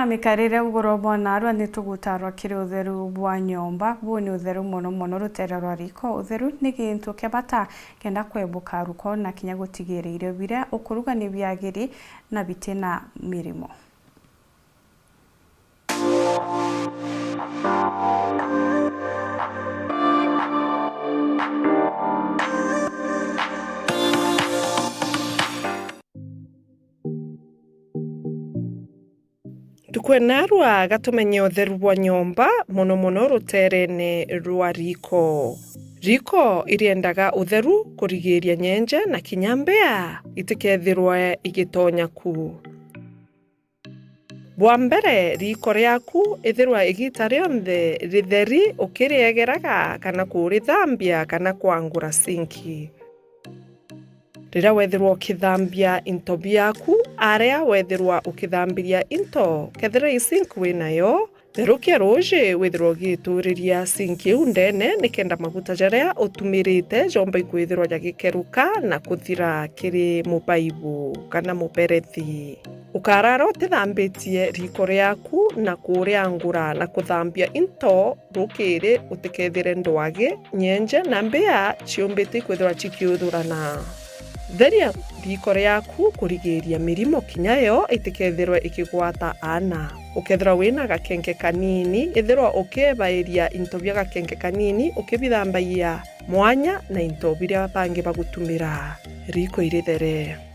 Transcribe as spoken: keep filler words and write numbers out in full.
Mikarire ugoro bwa narua ni tugutarwa kiri utheru bwa nyomba. Buu ni utheru mono mono rutere rwa riko. Utheru ni gintu kia bata kenda kwebuka ruko na kinya gutigiria irio biria ukuruga ni biagiri na bitina mirimo. Ntuku ya narua gatumenye utheru bwa nyomba, mono mono ruterene rwa riko. Riko iriendaga utheru kurigiria nyenje na kinya mbea itikethirwe igitonya ku. Bwa mbere, riiko riaaku ithirwa igiita rionthe ritheri ukiriegeraga kana kurithambia kana kwangura sinki. Riria wethirwa ukithambia into biaaku, aria wethirwa ukithambiria into, kethira i sink winayo, therûkia rûûjî wîthîrwe ûgîtûûrîria sinki îu ndeene, nîkenda maguta jarîa ûtumîrîte joomba ikwîthîrwa jagîkeruka na kûthira kîrî mûbaibu kana mûberethi. Ûkarara ûtîthambîtie riiko rîaaku na kûrîangûra na kûthambia into rûkîrî ûtîkeethîre ndwagî, nyenje na mbîa ciûmbîte ikwîthîrwa cikîûthûrana. Theria riiko rîaaku kûrigîîria mîrimo kinya yo îtîkeethîrwe îkîgwata aana. Ûkeethîrwa wî na gakenke kanini, îthîrwa ûkîebaîria into bia gakenke kanini ûkîbithambagia mwanya na into birîa bangî bagûtumîra. Riiko irîthere.